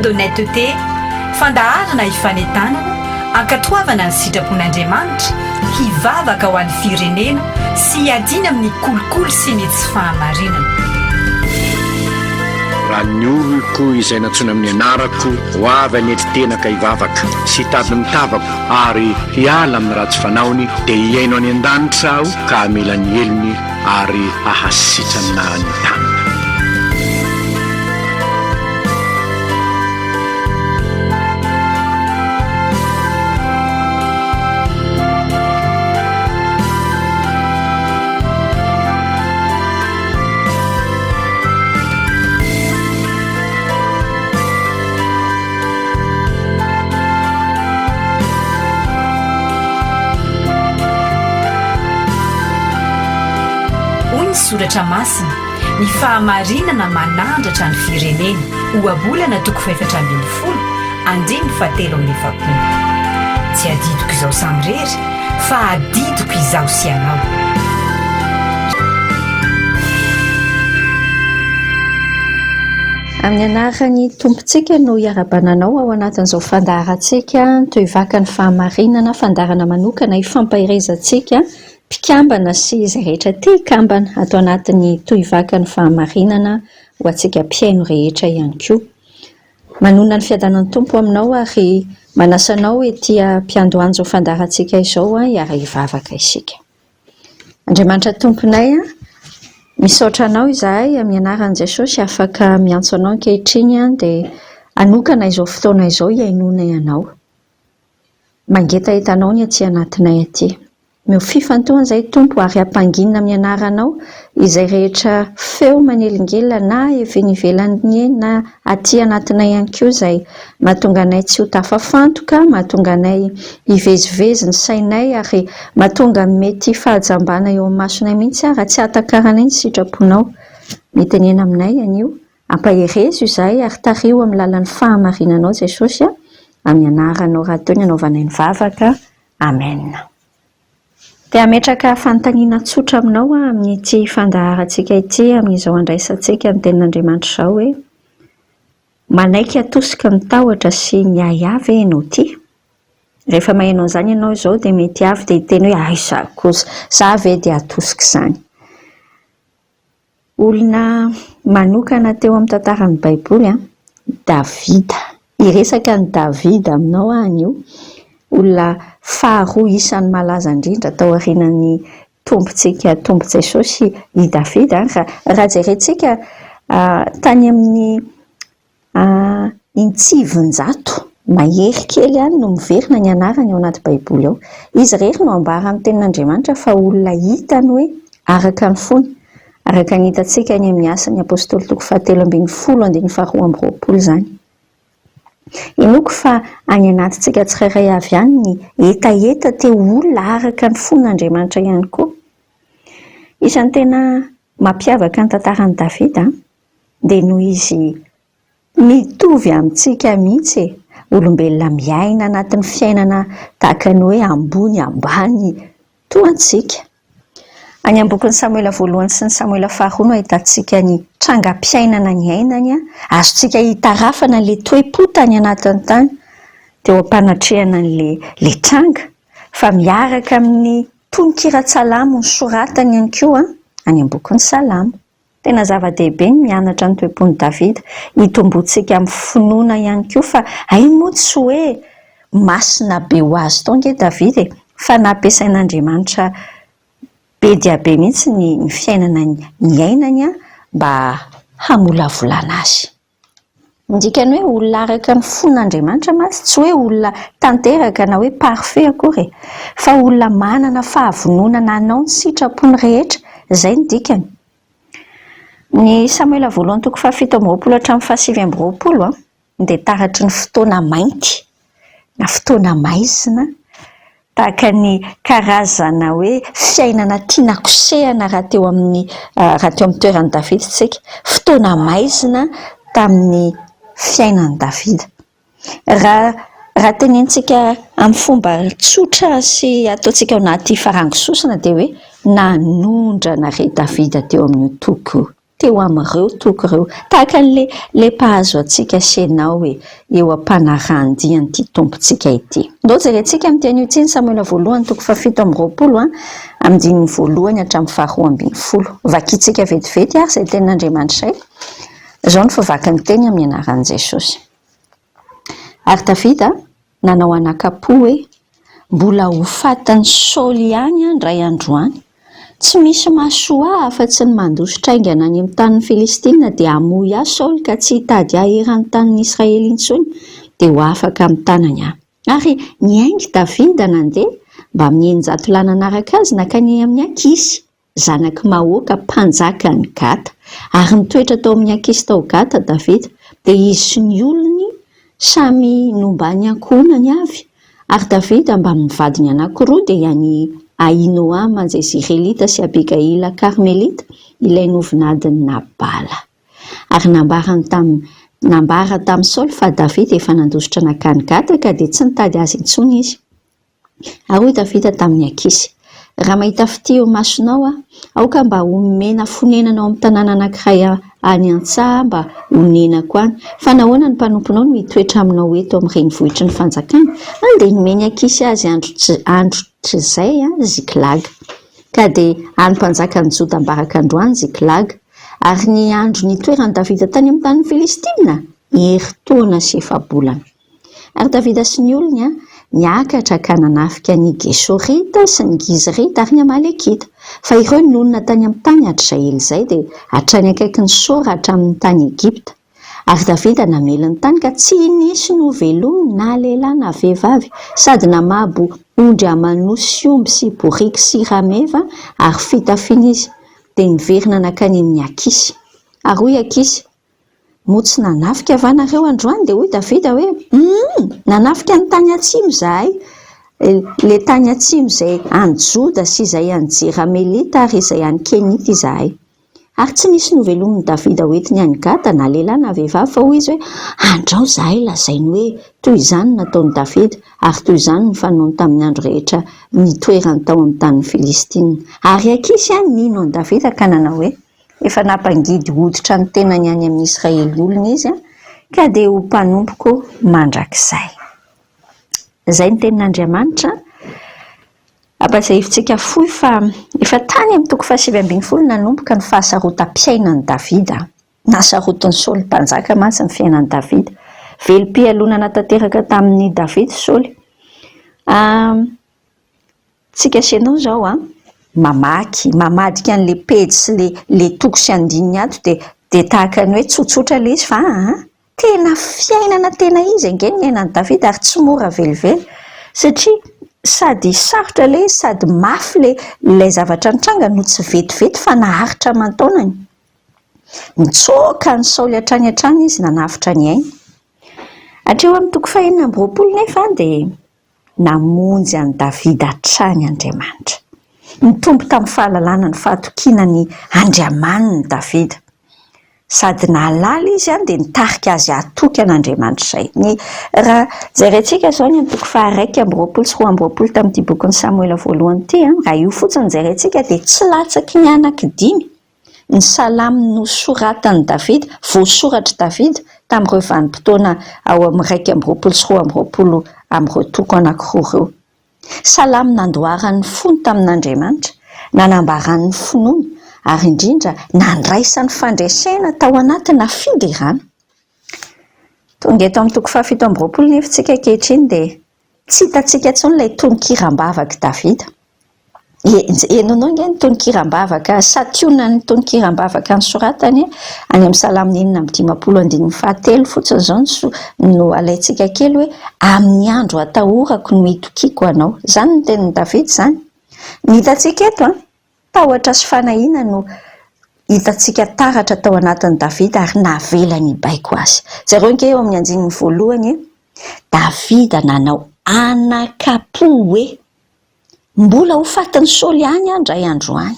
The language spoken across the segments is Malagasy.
d'honnêteté, fandaharana hifanentanana, hankatoavana ny sitrapon'Andriamanitra, hivavaka ho an'ny firenena sy hiadiana amin'ny kolikoly sy ny tsy fahamarinana. Raha ny oloko izay nantsoina amin'ny anarako ho avy hanetry tena ka hivavaka sy hitady ny tavako ary hiala amin'ny ratsy fanaony, dia hihaino any an-danitra Aho ka hamela ny helony ary hahasitrana ny taniny. Hoy ny Soratra Masina, Ny fahamarinana manandratra ny firenena. Ohabolana toko fahefatra ambin'ny folo, andininy fahatelo amby efapolo. Tsy adidiko izaho samirery, fa adidiko izaho sy ianao. Amin'ny anaran'ny Tompontsika no iarahabana anao ao anatin'izao fandaharantsika Tohivaka ny Fahamarinana, fandaharana manokana hifampaherezantsika mpikambana sy izay rehetra te hikambana ato anatin'ny Tohivaka ny Fahamarinana ho antsika mpihaino rehetra ihany koa. Manonona ny fiadanan'ny Tompo aminao ary manasa anao ety am-piandohan'izao fandaharantsika izao hiara-hivavaka isika. Andriamanitra Tomponay a, misaotra Anao izahay amin'ny anaran'i Jesosy afaka miantso Anao ankehitriny dia hanokana izao fotoana izao hihainoanay Anao. Mangetaheta Anao ny aty anatinay aty. Omeo fifantohana izahay Tompo ary ampanginina amin'ny anaranao izay rehetra feo manelingelina na avy eny ivelany eny na aty anatinay ihany koa izay mahatonga anay tsy ho tafafantoka, mahatonga anay hivezivezy ny sainay ary mahatonga ny mety fahajambana eo amin'ny masonay mihitsy ary tsy hahatakaranay ny sitraponao. Mitenena aminay anio, ampaherezo izahay ary tariho amin'ny lalan'ny fahamarinanao Jesosy a, amin'ny anaranao rahateo ny anaovanay ny vavaka. Amen. Te hametraka fanontaniana tsotra aminao aho amin'ity fandaharantsika ity amin'izao andraisantsika ny tenin'Andriamanitra izao hoe, Manaiky atosiky ny tahotra sy ny ahiahy ve ianao ity? Rehefa maheno an'izany ianao izao dia mety avy dia hiteny hoe aiza kosa, za ve dia atosiky izany? Olona manokana teo amin'ny tantaran'ny Baiboly, Davida. Hiresaka an'i Davida aminao aho anio, olona faharoa isan'ny malaza indrindra tao aorianan'ny Tompontsika Tompo Jesosy i Davida. Raha jerentsika tany amin'ny intsivinjato mahery kely any no miverina ny anarany ao anaty Baiboly ao. Izy irery no ambaran'ny Tenin'Andriamanitra fa olona hitany hoe araka ny fony, araka ny hitantsika any amin'ny Asan'ny Apostoly toko fahatelo ambin'ny folo andininy faharoa amby roapolo izany. Inoako fa any anatintsika tsirairay avy any ny hetaheta te ho olona araka ny fon'Andriamanitra ihany koa. Isan'ny tena mampiavaka ny tantaran'i Davida dia noho izy mitovy amintsika mihitsy e! Olombelona miaina anatin'ny fiainana tahaka ny hoe ambony ambany toa antsika. Any amin'ny bokin'i Samoela voalohany sy ny Samoela faharoa no ahitantsika ny trangam-piainana niainany, azontsika itarafana ilay toe-po tany anatiny tany, teo am-panatrehana an'ilay tranga, fa miaraka amin'ny tononkiran-tsalamo nosoratany ihany koa any amin'ny bokin'ny Salamo. Tena zava-dehibe ny mianatra ny toe-pon'i Davida, hitomboantsika amin'ny finoana ihany koa fa hay moa tsy hoe masina be ho azy tao ange Davida e, fa nampiasain'Andriamanitra be dia be mihitsy ny fiainana niainany mba hamolavolana azy. Ny dikan'ny hoe olona araka ny fon'Andriamanitra mantsy tsy hoe olona tanteraka na hoe parfait akory e, fa olona manana fahavononana hanao ny sitrapony rehetra, izay no dikany. Ny Samoela voalohany toko fahafito amby roapolo hatramin'ny fahasivy amby roapolo dia taratry ny fotoana mainty na fotoana maizina tahaka ny karazana hoe fiainana tiana kosehana raha teo amin'ny raha teo amin'ny toeran'i Davida isika. Fotoana maizina tamin'ny fiainan'i Davida. Raha raha tenenintsika amin'ny fomba tsotra sy ataontsika ao anaty farango sosona dia hoe nanondrana ry Davida teo amin'io toko io. teo amin'ireo toko ireo. Tahaka an'ilay ilay mpahazo antsika sy ianao e, eo am-panarahan-dia an'ity Tompontsika ity. Ndao jerentsika amin'ity anio ity ny Samoela voalohany toko fahafito 27 an, andininy voalohany hatramin'ny faharoa 12. Vakintsika vetivety ary izay tenin'Andriamanitra izay. Izao no fivaky ny teny amin'ny anaran'i Jesosy. Ary Davida nanao anakam-po hoe, Mbola ho fatin'i Saoly ihany aho indray andro any. Tsy misy mahasoa ahy afa-tsy ny mandositra haingana any amin'ny tanin'ny Filistina, dia hamoy ahy Saoly ka tsy hitady ahy eran'ny tanin'ny Israely intsony, dia ho afaka amin'ny tanany aho. Ary niainga Davida nandeha, mbamin'ny 600 lahy nanaraka azy nankany amin'i Akisy. zanak'i Maoka, mpanjakan'i Gata. Ary nitoetra tao amin'i Akisy tao Gata Davida, dia izy sy ny olony samy nomban'ny ankohonany avy. Ary Davida mbamin'ny vadiny anankiroa, dia an'i Ahinoama Jezirelita sy Abigaila Karmelita, ilay novinadin'i Nabala. Ary nambarany tamin'i nambara tamin'i Saoly fa Davida efa nandositra nankany Gata, ka dia tsy nitady azy intsony izy. Ary hoy Davida tamin'i Akisy, Raha mahita fitia eo imasonao aho, aoka mba homena fonenana ao amin'ny tanàna anankiray any an-tsaha aho mba honenako any. Fa nahoana ny mpanomponao no hitoetra aminao eto amin'ny renivohitry ny fanjakana? Dia nomen'i Akisy azy androtrizay Ziklaga. Ka dia any mpanjakan'i Joda ambaraka androany Ziklaga. Ary ny andro nitoeran'i Davida tany amin'ny tanin'ny Filistina, herintaona sy efa-bolana. Ary Davida sy ny olony niakatra ka nanafika ny Gesorita sy ny Gizrita ary ny Amalekita. Fa ireo nonina tany amin'ny tany hatrizay ela izay, dia hatrany akaikin'i Sora hatramin'ny tany Egypta. Ary Davida namely ny tany ka tsy nisy novelominy na lehilahy na vehivavy, sady namabo ondry aman'osy sy omby sy boriky sy rameva ary fitafiana izy. Dia niverina nankany amin'i Akisy. Ary hoy Akisy, Moa tsy nanafika va nareo androany? Dia hoy Davida hoe, Humm! Nanafika ny tany atsimo izahay, ilay tany atsimo izay any Joda sy izay any Jeramelita ary izay any Kenita izahay. Ary tsy nisy novelomin'i Davida hoentiny any Gata, na lehilahy na vehivavy, fa hoy izy hoe, Andrao izahay lazainy hoe, Toy izany no nataon'i Davida, ary toy izany no fanaony tamin'ny andro rehetra nitoerany tao amin'ny tanin'ny Filistina. Ary Akisy nino an'i Davida ka nanao hoe, Efa nampangidy hoditra ny tenany any amin'ny Israely olona izy, ka dia ho mpanompoko mandrakizay. Izay ny tenin'Andriamanitra. Ampahatsiahivintsika fohy fa efa tany amin'ny toko faha-19 nanomboka ny fahasarotam-piainan'i Davida. Nasarotin'i Saoly mpanjaka mantsy ny fiainan'i Davida. Velom-pialonana tanteraka tamin'i Davida Saoly. Tsika sy ianao izao an, mamaky, mamadika an'ilay pejy sy ilay ilay toko sy andininy ato dia dia tahaka ny hoe tsotsotra ilay izy fa aa tena fiainana tena izy ange ny niainan'i Davida ary tsy mora velively satria sady sarotra ilay izy sady mafy ilay ilay zavatra nitranga no tsy vetivety fa naharitra aman-taonany. Nitsoaka an'i Saoly hatrany hatrany izy nanavotra ny ainy. Hatreo amin'ny toko fahenina 26 nefa dia Namonjy an'i Davida hatrany Andriamanitra. Nitombo tamin'ny fahalalana ny fahatokiana ny Andriamaniny Davida. Sady nahalala izy dia nitarika azy hatoky an'Andriamanitra izay. Ny, raha jerentsika izao ny antoko faha-21 sy 22 tamin'ity bokin'i Samoela voalohany ity, raha io fotsiny no jerentsika dia tsy latsaky ny anankidimy Ny salamo nosoratan'i Davida, voasoratr'i Davida tamin'ireo vanim-potoana ao amin'ny 21 sy 22 amin'ireo toko anankiroa ireo. Salamo nandoarany ny fony tamin'Andriamanitra, nanambarany ny finoany, ary indrindra nandraisany fandresena tao anatina fiderana. Tonga eto amin'ny toko fahafito 27 nefa isika ankehitriny dia tsy hitantsika intsony ilay tononkiram-bavak'i Davida. Henonao ange ny tononkiram-bavaka, santionan'ny tononkiram-bavaka nosoratany any amin'ny Salamo 56 andininy fahatelo fotsiny izao no so- no alaintsika kely hoe amin'ny andro atahorako no itokiako anao. Izany ny tenin'i Davida izany. Ny hitantsika eto an, tahotra sy fanahiana no hitantsika taratra tao anatin'i Davida ary navelany hibaiko azy. Jereo ange eo amin'ny andininy voalohany e, Davida nanao anakam-po hoe. Mbola ho fatin'i Saoly ihany aho indray andro any.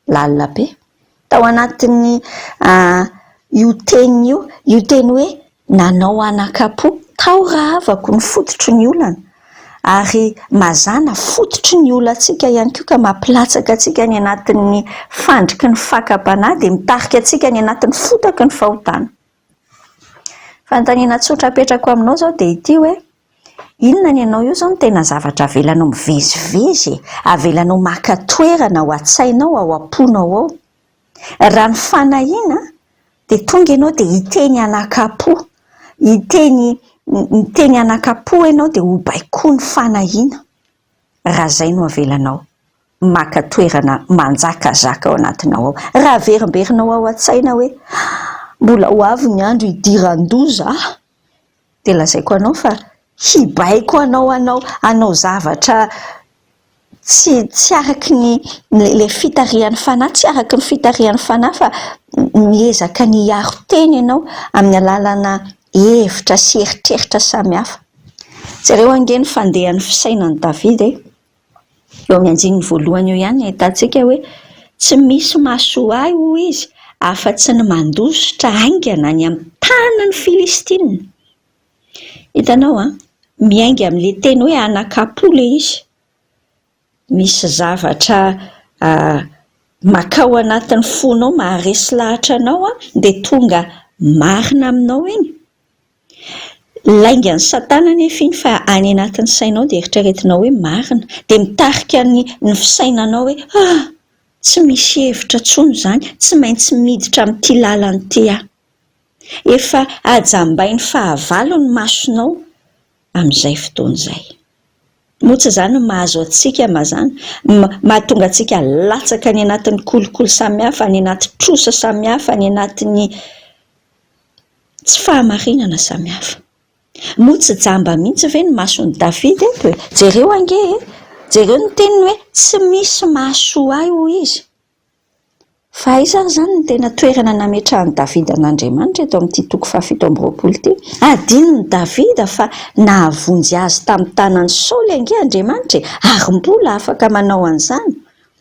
Lalina be. Tao anatin'ny io teny io, io teny hoe nanao anakam-po, tao rahavako ny fototry ny olana. Ary mazàna fototry ny olantsika ihany koa ka mampilatsaka antsika any anatin'ny fandriky ny fakam-panahy dia mitarika antsika any anatin'ny fotaky ny fahotana. Fanontaniana tsotra apetrako aminao izao dia ity hoe, inona ny anao io izao no tena zavatra avelanao mivezivezy e? Avelanao maka toerana ao an-tsainao, ao am-ponao ao? Raha ny fanahiana dia tonga ianao dia hiteny anakam-po, hiteny miteny anakam-po ianao dia hobaikoin'ny fanahiana raha izay no avelanao maka toerana manjakazaka ao anatinao ao. Raha averimberinao ao an-tsaina hoe mbola ho avy ny andro hidiran-doza aho dia lazaiko anao fa hibaiko anao hanao hanao zavatra tsy tsy araky ny ilay fitarihan'ny fanahy, tsy araky ny fitarihan'ny fanahy fa miezaka ny hiaro tena ianao amin'ny alalana hevitra sy eritreritra samihafa. Jereo ange ny fandehan'ny fisainan'i Davida e! Eo amin'ny andininy voalohany eo ihany ahitantsika hoe tsy misy mahasoa ahy hoy izy afa-tsy ny mandositra haingana any amin'ny tanan'ny Filistina. Hitanao an, miainga amin'ilay teny hoe anakam-po ilay izy. Misy zavatra makao anatin'ny fonao maharesy lahatra anao an, dia tonga marina aminao iny. Laingan'i Satana anefa iny fa any anatin'ny sainao dia eritreretinao hoe marina. Dia mitarika ny ny fisainanao hoe ah! Tsy misy hevitra intsony izany, tsy maintsy miditra amin'ity lalana ity aho. Efa hajambain'ny fahavalo ny masonao amin'izay fotoana izay. Moa tsy izany no mahazo antsika mazàna? Mahatonga antsika latsaka any anatin'ny kolikoly samihafa, any anaty trosa samihafa, any anatin'ny tsy fahamarinana samihafa. Moa tsy jamba mihitsy ve ny mason'i Davida eto e? Jereo ange e! Jereo ny teniny hoe tsy misy mahasoa ahy hoy izy. Fa aiza ary izany no tena toerana nametrahan'i Davida an'Andriamanitra eto amin'ity toko fahafito amby roapolo ity? Adinon'i Davida fa nahavonjy azy tamin'ny tanan'i Saoly ange Andriamanitra e, ary mbola afaka manao an'izany.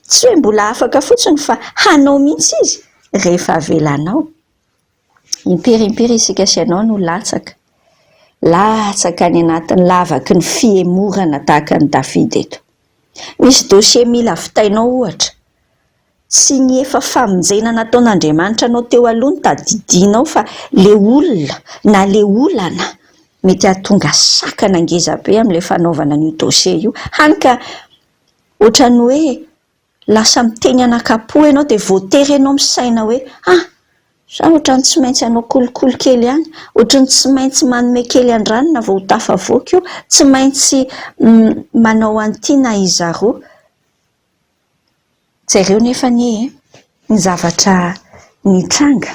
Tsy hoe mbola afaka fotsiny fa hanao mihitsy izy rehefa avelanao. Impiry impiry isika sy ianao no latsaka, latsaka any anatin'ny lavaky ny fihemorana tahaka an'i Davida eto. Misy dossier mila vitainao ohatra. Tsy ny efa famonjena nataon'Andriamanitra anao teo aloha no tadidianao fa le olona na le olana mety hahatonga sakana ngeza be amin'ilay fanaovana an'io dossier io. Hany ka ohatran'ny hoe lasa miteny anakam-po ianao dia voatery ianao misaina hoe ah! za ohatran'ny tsy maintsy hanao kolikoly kely ihany, ohatran'ny tsy maintsy manome kely an-dranona vao ho tafavoaka io, tsy maintsy manao an'ity na izaroa. Jereo nefa anie e, ny zavatra nitranga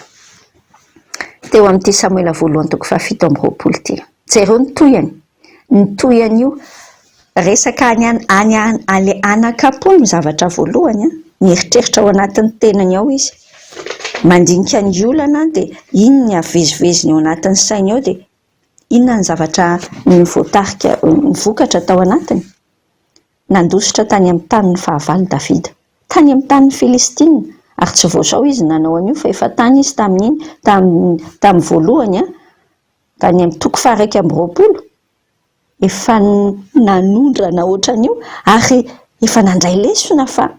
teo amin'ity Samoela voalohany toko fahafito amby roapolo ity. Jereo ny tohiny, ny tohin'io resaka any any any anakam-po no zavatra voalohany an, mieritreritra ao anatin'ny tenany ao izy, mandinika ny olana dia iny ny aveziveziny ao anatin'ny sainy ao dia inona ny zavatra voatarika, ny vokatra tao anatiny. Nandositra tany amin'ny tanin'ny fahavalo Davida. Tany amin'ny tanin'ny Filistina. Ary tsy vao izao izy nanao an'io fa efa tany izy tamin'iny, tamin'ny, tamin'ny voalohany, tany amin'ny toko faha-21. Efa nanondrana ohatran'io ary efa nandray lesona fa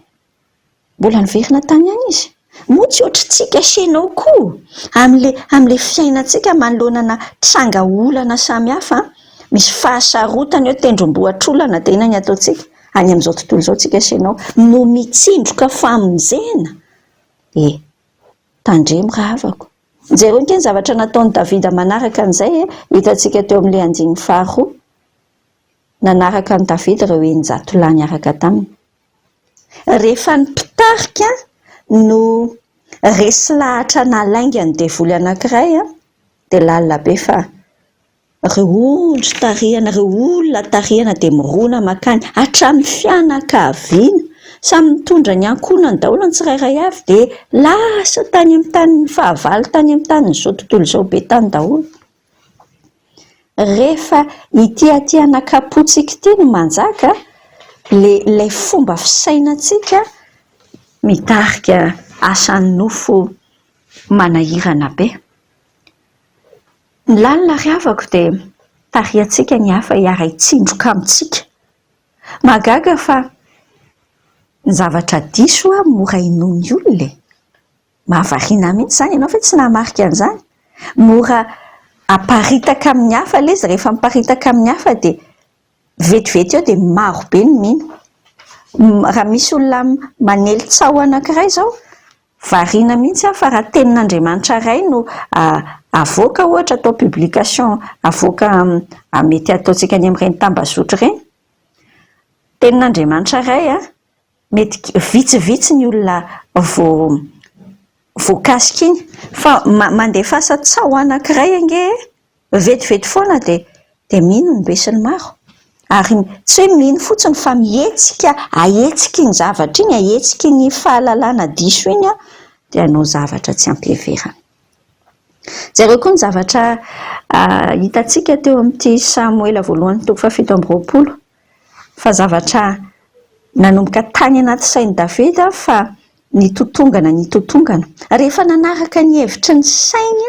Mbola niverina tany ihany izy. Moa tsy ohatr'tsika sy ianao koa amin'ilay amin'ilay fiainantsika manoloana ana tranga olana samihafa an! Misy fahasarotana eo, tendrombohitr'olana dia inona ny ataontsika? Any amin'izao tontolo izao tsika sy ianao no mitsindroka famonjena e! Tandremo rahavako. Jereo ange ny zavatra nataon'i Davida manaraka an'izay e! Hitantsika teo amin'ilay andininy faharoa. Nanaraka an'i Davida ireo 600 lahy niaraka taminy. Rehefa ny mpitarika no resy lahatra nalainga ny devoly anankiray dia lalina be fa ireo ondry tarihana, ireo olona tarihana dia mirona mankany hatramin'ny fianakaviana. Samy mitondra ny ankohonany daholo ny tsirairay avy dia lasa tany amin'ny tanin'ny fahavalo, tany amin'ny tanin'izao tontolo izao be tany daholo. Rehefa ity aty anakam-pontsika ity no manjaka, ilay fomba fisainantsika mitarika asan'ny nofo manahirana be. Ny lalina ry havako dia tarihantsika ny hafa hiara-hitsindroka amintsika. Mahagaga fa ny zavatra diso hoa mora inoan'ny olona e! Mahavariana mihitsy izany, ianao ve tsy nahamarika an'izany? Mora aparitaka amin'ny hafa ilay izy, rehefa miparitaka amin'ny hafa dia vetivety eo dia maro be ny mino. Raha misy olona manely tsaho anankiray izao, variana mihitsy aho fa raha tenin'Andriamanitra iray no avoaka ohatra atao publication avoaka mety ataontsika any amin'ireny tambazotra ireny, tenin'Andriamanitra iray an, mety vitsivitsy ny olona vao voakasika iny fa mandefasa tsaho anankiray ange e, vetivety foana dia dia mino ny besinimaro ary tsy hoe mino fotsiny fa mihetsika ahetsika iny zavatra iny, ahetsika iny fahalalana diso iny dia hanao zavatra tsy am-piheverana. Jereo koa ny zavatra hitantsika teo amin'ity Samoela voalohany toko fahafito amby roapolo fa zavatra nanomboka tany anaty sain'i Davida fa nitotongana nitotongana. Rehefa nanaraka ny hevitry ny sainy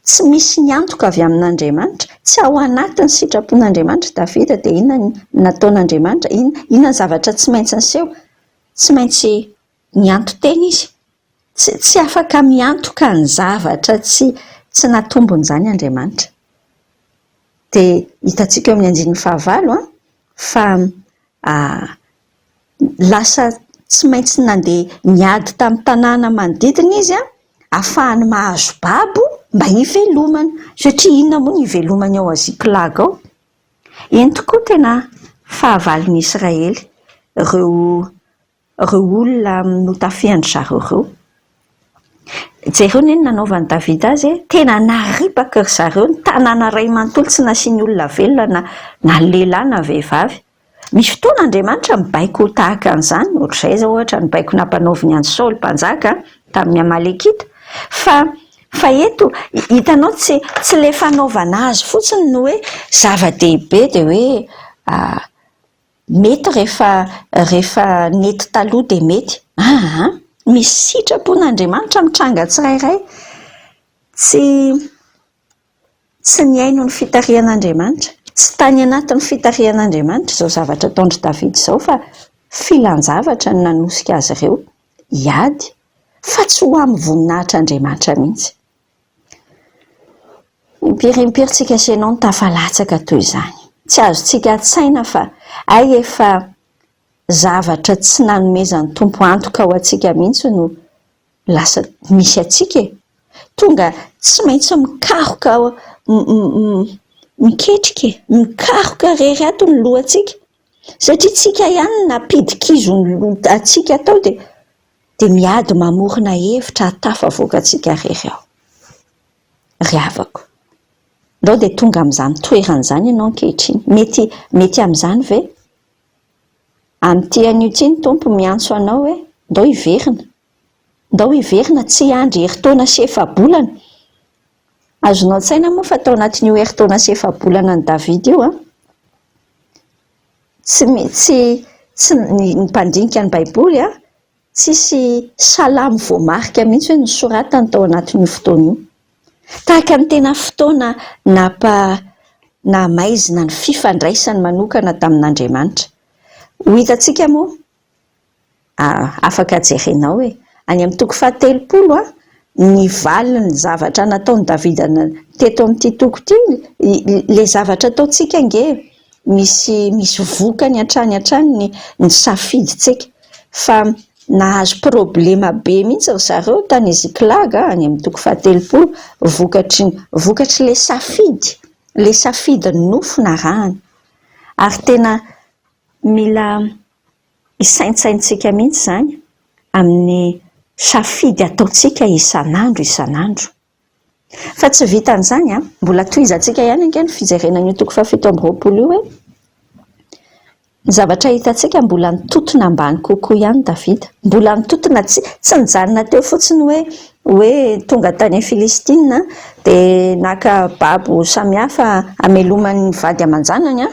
tsy misy ny antoka avy amin'Andriamanitra, tsy ao anatin'ny sitrapon'Andriamanitra Davida dia inona ny nataon'Andriamanitra? Inona ny zavatra tsy maintsy niseho? Tsy maintsy nianto-tena izy. Tsy tsy afaka miantoka ny zavatra tsy tsy natombony izany Andriamanitra. Dia hitantsika eo amin'ny andininy fahavalo an, fa lasa tsy maintsy nandeha niady tamin'ny tanàna manodidina izy an, ahafahany mahazo babo mba hivelomana. Satria inona moa ny hivelomany ao Ziklaga ao? Eny tokoa tena fahavalon'i Israely ireo ireo olona notafihan-dry zareo ireo. Jereo anie ny nanaovan'i Davida azy e! Tena naripaky ry zareo ny tanàna iray manontolo tsy nasiany olona velona na na lehilahy na vehivavy. Misy fotoana Andriamanitra mibaiko tahaka an'izany, ohatr'izay izao ohatra ny baiko nampanaoviny an'i Saoly mpanjaka tamin'ny Amalekita. Fa fa eto hitanao tsy tsy ilay fanaovana azy fotsiny no hoe zava-dehibe dia hoe Mety rehefa rehefa nety taloha dia mety. Aa! Misy sitrapon'Andriamanitra mitranga tsirairay. Tsy tsy nihaino ny fitarihan'Andriamanitra. Tsy tany anatin'ny fitarihan'Andriamanitra izao zavatra ataon-dry Davida izao fa filan-javatra no nanosika azy ireo hiady fa tsy ho amin'ny voninahitr'Andriamanitra mihitsy. Impiry impiry tsika sy ianao no tafalatsaka toy izany. Tsy azontsika an-tsaina fa hay efa zavatra tsy nanomezan'ny Tompo antoka ho antsika mihitsy no lasa misy antsika e! Tonga tsy maintsy mikaroka miketrika e! Mikaroka irery ato ny lohantsika satria tsika ihany no nampidi-kizo ny loha antsika tao dia dia miady mamorona hevitra hahatafavoaka antsika irery aho. Ry havako, ndao dia tonga amin'izany toerana izany ianao ankehitriny. Mety, mety amin'izany ve? Amin'ity anio ity ny Tompo miantso anao hoe, ndao hiverina. Ndao hiverina, tsy hiandry herintaona sy efa-bolana. Azonao an-tsaina moa fa tao anatin'io herintaona sy efa-bolana an'i Davida io an, Tsy tsy tsy ny mpandinika ny Baiboly an, tsisy salamo voamarika mihitsy hoe nosoratany tao anatin'io fotoana io. Tahaka ny tena fotoana nampa nahamaizina ny fifandraisany manokana tamin'Andriamanitra. Ho hitantsika moa Afaka jerenao e! Any amin'ny toko fahatelopolo a, ny valin'ny zavatra nataon'i Davida teto amin'ity toko ity, ilay zavatra ataontsika ange misy misy vokany hatrany hatrany ny ny safidintsika. Fa nahazo problema be mihitsy ry zareo tany Ziklaga any amin'ny toko fahatelopolo vokatry ny vokatr'ilay safidy, ilay safidin'ny nofo narahany. Ary tena mila Hisaintsaintsika mihitsy izany amin'ny safidy ataontsika isan'andro isan'andro. Fa tsy vitan'izany an, mbola tohizantsika ihany ange ny fijerena an'io toko fahafito amby roapolo io e. Ny zavatra hitantsika mbola nitotona ambany kokoa ihany Davida. Mbola nitotona, tsy tsy nijanona teo fotsiny hoe hoe tonga tany Filistina dia naka babo samihafa hamelomany ny vady aman-janany an.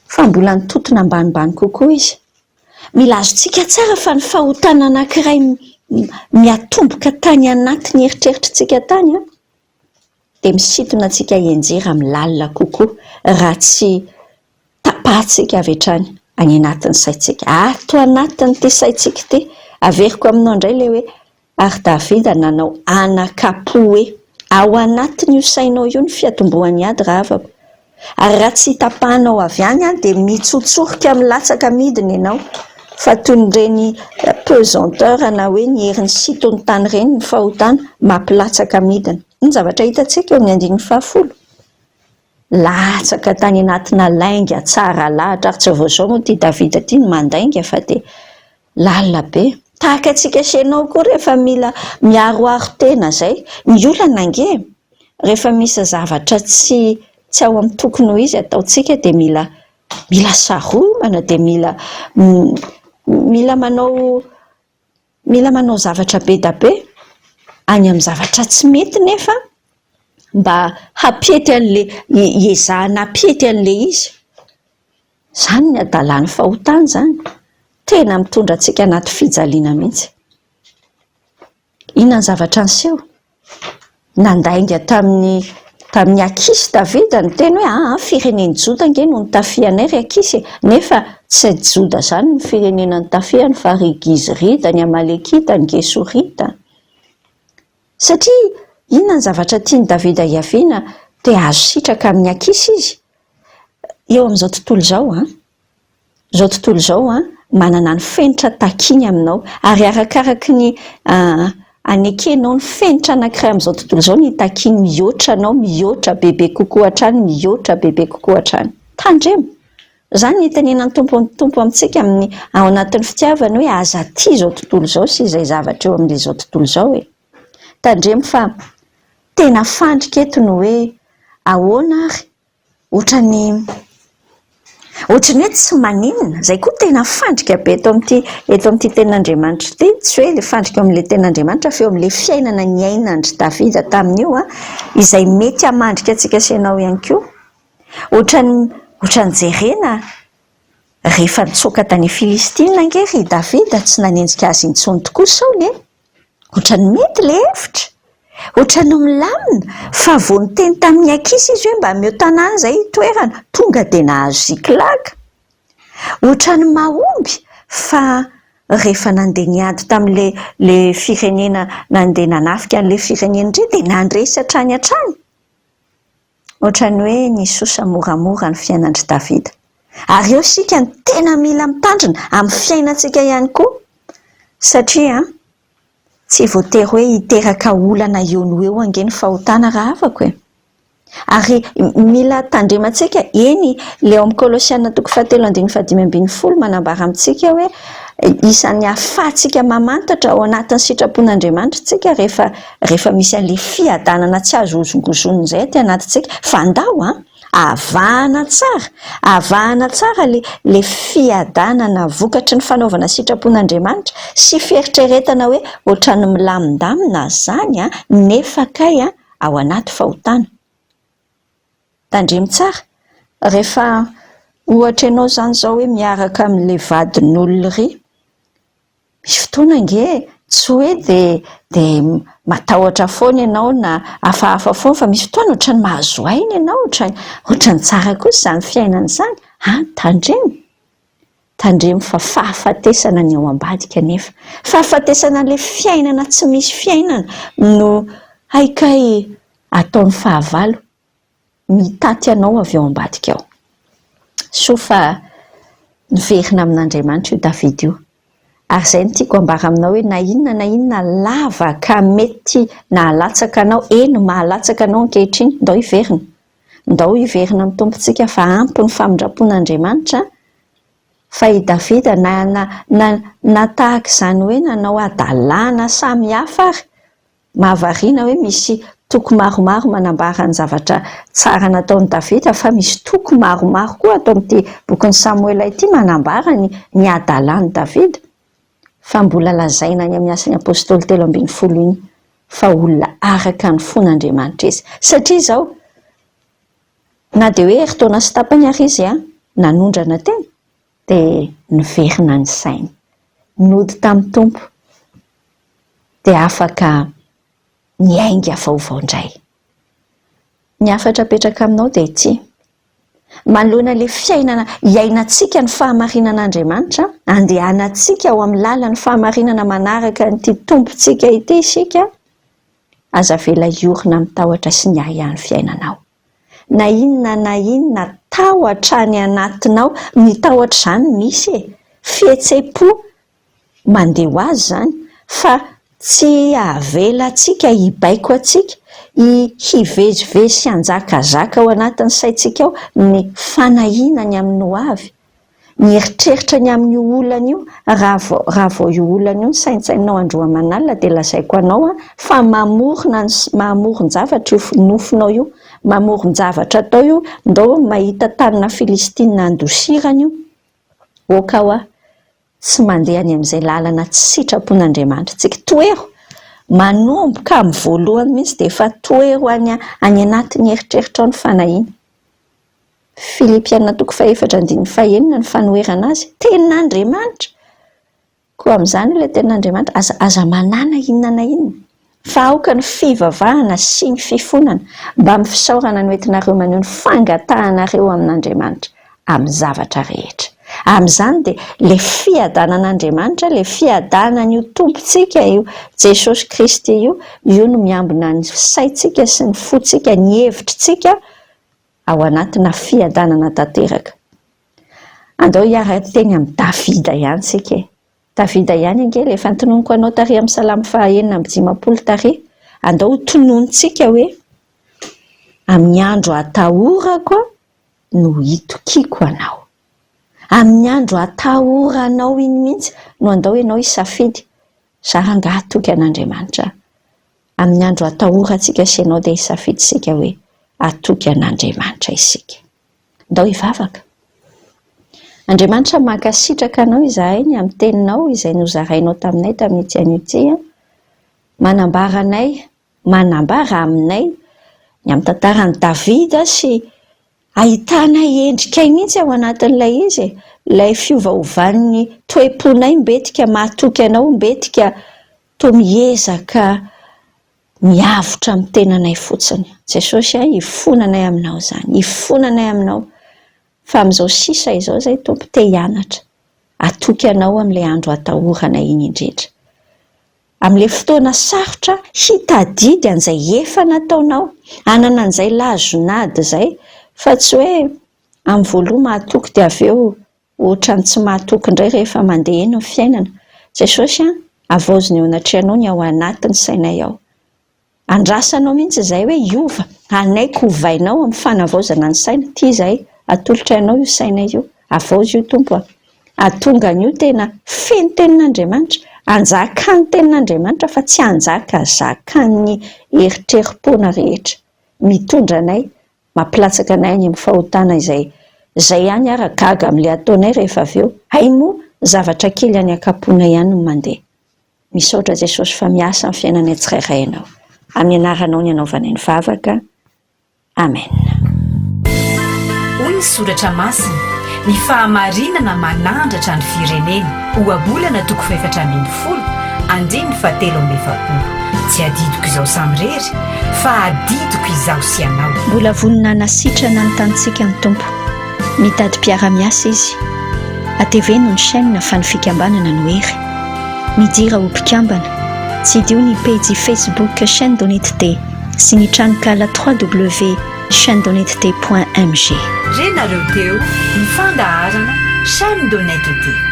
Fa mbola nitotona ambanimbany kokoa izy. Mila azontsika tsara fa ny fahotana anankiray miatomboka tany anatin'ny eritreritritsika tany dia misintona antsika hianjera amin'ny lalina kokoa raha tsy tapahantsika avy hatrany. Any anatin'ny saintsika. Ato anatin'ity saintsika ity. Averiko aminao indray ilay hoe ary Davida nanao anakam-po hoe, ao anatin'io sainao io ny fiatombohan'ny ady rahavako. Ary raha tsy tapahanao avy any an dia mitsotsorika milatsaka midina ianao. Fa toy ny ireny pesanteur na hoe ny herin'ny sinton'ny tany ireny ny fahotana mampilatsaka midina. Ny zavatra hitantsika eo amin'ny andininy fahafolo. Latsaka tany anatina lainga tsara lahatra ary tsy vao izao moa ity Davida ity no mandainga fa dia lalina be. Tahaka antsika sy ianao koa rehefa mila miaroaro tena izay. Ny olana ange rehefa misy zavatra tsy tsy ao amin'ny tokony ho izy ataontsika dia mila mila saromana dia mila mila manao Mila manao zavatra be da be any amin'ny zavatra tsy mety nefa mba hampiety an'ilay, hiezahana hampiety an'ilay izy. Izany ny hadalan'ny fahotana izany. Tena mitondra antsika anaty fijaliana mihitsy. Inona ny zavatra niseho? Nandainga tamin'ny tamin'i Akisy Davida niteny hoe, Aa, firenen'i Joda ange no nitafihanay ry Akisy e! Nefa tsy Joda izany ny firenena nitafihany fa ry Gizrita, ny Amalekita, ny Gesorita. Satria inona ny zavatra tian'i Davida hiaviana? Te hahazo sitraka amin'i Akisy izy. Eo amin'izao tontolo izao an! Izao tontolo izao manana ny fenitra takiany aminao, ary arakaraky ny anekenao ny fenitra anankiray amin'izao tontolo izao no itakiany mihoatra anao, mihoatra bebe kokoa hatrany, mihoatra bebe kokoa hatrany. Tandremo! Izany no itenenan'ny Tompo Tompo amintsika amin'ny ao anatin'ny fitiavany hoe aza tia izao tontolo izao sy izay zavatra eo amin'izao tontolo izao e! Tandremo fa tena fandrika eto ny hoe ahoana ary Ohatran'ny ohatran'ny hoe tsy maninona. Izay koa tena fandrika be eto amin'ity eto amin'ity tenin'Andriamanitra ity. Tsy hoe ilay fandrika eo amin'ilay tenin'Andriamanitra fa eo amin'ilay fiainana niainan-dry Davida tamin'io an, izay mety hamandrika antsika sy ianao ihany koa. Ohatran'ny ohatran'ny jerena rehefa nitsoaka tany Filistina ange ry Davida tsy nanenjika azy intsony tokoa Saoly e. Ohatran'ny mety ilay hevitra, ohatran'ny milamina fa vao niteny tamin'ny ankizy izy hoe mba ameo tanàna izay hitoerana, tonga dia nahazo ziklag. Ohatran'ny mahomby fa rehefa nandeha niady tamin'ilay ilay firenena nandeha nanafika an'ilay firenena indray dia nandresy hatrany hatrany. Ohatran'ny hoe nisosa moramora ny fiainan-dry Davida. Ary eo isika no tena mila mitandrina amin'ny fiainantsika ihany koa, satria tsy voatery hoe hiteraka olana eo no eo ange ny fahotana rahavako e! Ary mila tandremantsika, eny, ilay ao amin'ny Kolosiana toko fahatelo andininy fahadimy ambin'ny folo manambara amintsika hoe isan'ny ahafahantsika mamantatra ao anatin'ny sitrapon'Andriamanitra isika rehefa rehefa misy an'ilay fiadanana tsy azo hozongozonina izay aty anatintsika. Fa andao an, avahana tsara, avahana tsara ilay ilay fiadanana vokatry ny fanaovana sitrapon'Andriamanitra sy fieritreretana hoe ohatran'ny milamindamina izany an, nefa kay an, ao anaty fahotana. Tandremo tsara, rehefa ohatra ianao izany izao hoe miaraka amin'ilay vadin'olona iry, misy fotoana ange tsy hoe dia dia matahotra foana ianao na hafahafa foana fa misy fotoana ohatran'ny mahazo aina ianao, ohatran'ny ohatran'ny tsara kosa izany fiainana izany, an, tandremo, tandremo fa fahafatesana ny ao ambadika anefa, fahafatesana ilay fiainana tsy misy fiainana no hay kay ataon'ny fahavalo mitaty anao avy ao ambadika ao. Soa fa niverina amin'Andriamanitra io Davida io. Ary izay no tiako ambara aminao hoe na inona na inona lavaka mety nahalatsaka anao, eny mahalatsaka anao ankehitriny, ndao hiverina. Ndao hiverina amin'ny Tompontsika fa ampy ny famindram-pon'Andriamanitra fa i Davida na na na na tahaka izany hoe nanao hadalana samihafa ary Mahavariana hoe misy toko maromaro manambara ny zavatra tsara nataon'i Davida, fa misy toko maromaro koa ato amin'ity bokin'i Samoela ity manambara ny ny hadalan'i Davida. Fa mbola lazaina any amin'ny Asan'ny Apostoly 13 iny fa olona araka ny fon'Andriamanitra izy. Satria izao, na dia hoe herintaona sy tapany ary izy nanondrana tena, dia niverina ny sainy. Nody tamin'ny Tompo, dia afaka niainga vaovao indray. Ny hafatra apetraka aminao dia ity. Manoloana ilay fiainana iainantsika ny fahamarinan'Andriamanitra, andehanantsika ao amin'ny lalan'ny fahamarinana manaraka an'ity Tompontsika ity isika, aza avela hiorina amin'ny tahotra sy ny ahiahy ny fiainanao. Na inona na inona tahotra any anatinao, ny tahotra izany misy e! Fihetseham-po mandeha ho azy izany fa tsy avela antsika hibaiko antsika, hivezivezy sy hanjakazaka ao anatin'ny saintsika ao ny fanahiana ny amin'ny ho avy, ny eritreritra ny amin'io olana io, raha vao raha vao io olana io no saintsaininao andro aman'alina dia lazaiko anao fa mamorona ny mamoron-javatra io nofinao io, mamoron-javatra atao io, ndao mahita tanana filistina andosirana io, ok hoa. Tsy mandeha any amin'izay lalana tsy sitrapon'Andriamanitra isika. Tohero! Manomboka amin'ny voalohany mihitsy dia efa tohero any any anatin'ny eritreritrao ny fanahiana. Filipiana toko fahefatra andininy fahenina ny fanoherana azy. Tenin'Andriamanitra! Koa amin'izany ilay tenin'Andriamanitra, aza aza manana inona na inona. Fa aoka ny fivavahana sy ny fifonana mbamin'ny fisaorana no entinareo maneho ny fangatahanareo amin'Andriamanitra amin'ny zavatra rehetra. Amin'izany dia ilay fiadanan'Andriamanitra, ilay fiadanan'io Tompontsika io, Jesosy Kristy io, io no miambina ny saintsika sy ny fontsika, ny hevitritsika ao anatina fiadanana tanteraka. Andao hiara-hiteny amin'i Davida ihany isika e! Davida ihany ange ilay efa notononiko anao tary amin'ny salamo faha 56 tary. Andao ho tononintsika hoe, Amin'ny andro atahorako no hitokiako anao. Amin'ny andro atahoranao iny mihitsy no andao ianao hisafidy, za rangahy hatoky an'Andriamanitra aho. Amin'ny andro atahorantsika sy ianao dia hisafidy isika hoe hatoky an'Andriamanitra isika. Ndao hivavaka. Andriamanitra mankasitraka Anao izahay ny amin'ny Teninao izay nozarainao taminay tamin'ity anio ity. Manambara anay, manambara aminay ny amin'ny tantaran'i Davida sy ahitanay endrikay mihitsy ao anatin'ilay izy e. Ilay fiovaovan'ny toe-ponay mbetika mahatoky Anao, mbetika toa miezaka Miavotra amin'ny tenanay fotsiny. Jesosy a, ifonanay aminao izany. Ifonanay aminao. Fa amin'izao sisa izao izay Tompo te hianatra. Hatoky anao amin'ilay andro atahorana iny indrindra. Amin'ilay fotoana sarotra hitadidy an'izay efa nataonao. Hanana an'izay lazon'ady izay. Fa tsy hoe amin'ny voaloha mahatoky dia avy eo Ohatran'ny tsy mahatoky indray rehefa mandeha eny ny fiainana. Jesosy an, havaozina eo anatrehanao ny ao anatin'ny sainay ao. Andrasanao mihitsy izahay hoe hiova, hanaiky hovainao amin'ny fanavaozana ny saina. Ity izahay, atolotray anao io sainay io. Havaozy io Tompo a. Hahatonga an'io tena feno tenin'Andriamanitra, hanjakan'ny tenin'Andriamanitra fa tsy hanjakazakan'ny eritreri-poana rehetra. Mitondra anay Mampilatsaka anay any amin'ny fahotana izay izay ihany ara gaga amin'ilay ataonay rehefa avy eo, hay moa zavatra kely any ankaponay ihany no mandeha. Misaotra Jesosy fa miasa amin'ny fiainanay tsirairay Ianao. Amin'ny anaranao ny anaovanay ny vavaka. Amen. Hoy ny soratra masina, Ny fahamarinana manandratra ny firenena. Ohabolana toko fahefatra ambin'ny folo, andininy fahatelo amby efapolo. Tsy adidiko izao samirery, fa adidiko izaho sy ianao. Mbola vonona hanasitrana ny tanintsika ny Tompo. Mitady mpiara-miasa Izy. Ateveno ny chaîne fa ny fikambanana no hery. Midira ho mpikambana. Tsidiho ny pejy Facebook Chaîne d'Honnêteté sy ny tranonkala www. Chaîne-d'honnêteté point mg. Renareo teo ny fandaharana Chaîne d'honnêteté.